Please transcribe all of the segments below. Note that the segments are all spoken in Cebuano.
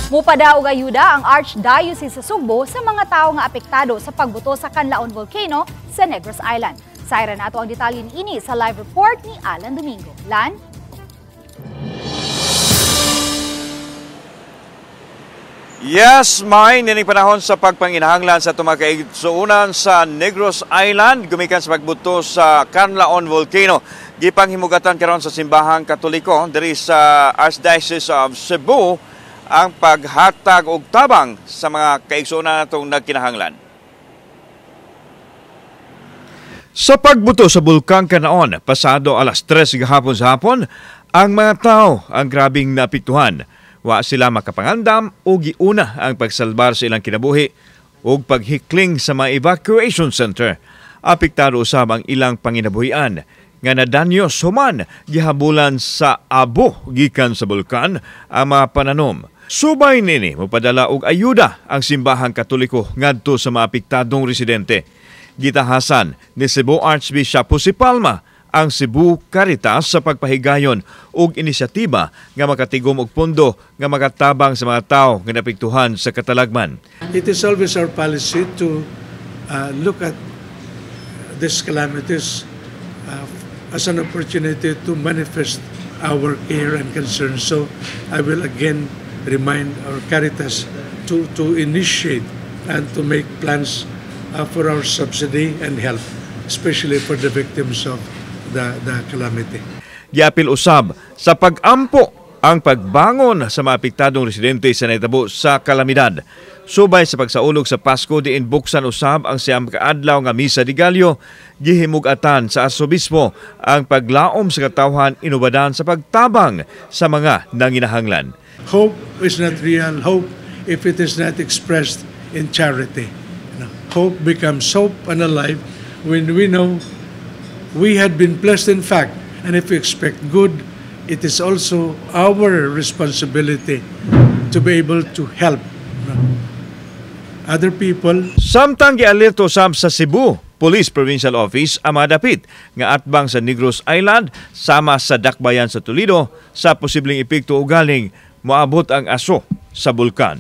Mupada og ayuda ang Archdiocese sa Sugbo sa mga tawo nga apektado sa pagbuto sa Kanlaon Volcano sa Negros Island. Sayran nato ang detalye niini sa live report ni Alan Domingo. Lan? Yes, may nining panahon sa pagpanginahanglan sa tumakaigsuonan sa Negros Island gumikan sa pagbuto sa Kanlaon Volcano. Gipanghimugatan karon sa simbahang Katoliko diri sa Archdiocese of Cebu ang paghatag og tabang sa mga kaigsuonan natong nagkinahanglan. Sa pagbuto sa Bulkang Kanlaon, pasado alas 3 gahapon sa hapon, ang mga tao ang grabing naapektuhan. Wa sila makapangandam o giuna ang pagsalbar sa ilang kinabuhi o paghikling sa mga evacuation center. Apektado usab ang ilang panginabuhian nga nadanyos human gihabulan sa abo gikan sa bulkan ang mga pananom. Subay nini mopadala og ayuda ang simbahang Katoliko ngadto sa mga apektadong residente. Gitahasan ni Cebu Archbishop Jose Palma ang Cebu Caritas sa pagpahigayon og inisiatiba nga makatigom og pondo nga makatabang sa mga tawo nga naapektuhan sa katalagman. It is always our policy to look at these calamities as an opportunity to manifest our care and concern. So I will again remind our Caritas to initiate and to make plans for our subsidy and help, especially for the victims of the calamity. Giapil usab sa pag-ampo ang pagbangon sa mga apektadong residente sa nahitabo sa kalamidad. Subay sa pagsaulog sa Pasko diin buksan usab ang 9 ka adlaw nga Misa de Gallo, gihimug-atan sa Arsobispo ang paglaom sa katawhan inubadan sa pagtabang sa mga nanginahanglan. Hope is not real hope if it is not expressed in charity. Hope becomes hope and alive when we know we had been blessed in fact, and if we expect good, it is also our responsibility to be able to help other people. Samtang gialerto sab sa Cebu Police Provincial Office ang mga dapit nga atbang sa Negros Island sama sa dakbayan sa Toledo sa posibleng epekto ugaling moabot ang aso sa bulkan.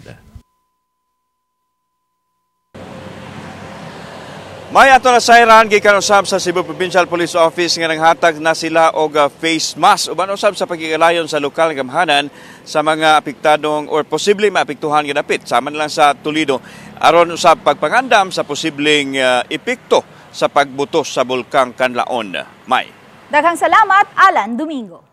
May ato na sayran gikan usab sa Cebu Provincial Police Office nga nanghatag na sila og face mask uban usab sa pagkikalayon sa lokal nga gamhanan sa mga apektadong or posible maapektuhan nga dapit sama na lang sa Toledo aron usab pagpangandam sa posibleng epekto sa pagbuto sa Bulkang Kanlaon. May daghang salamat, Alan Domingo.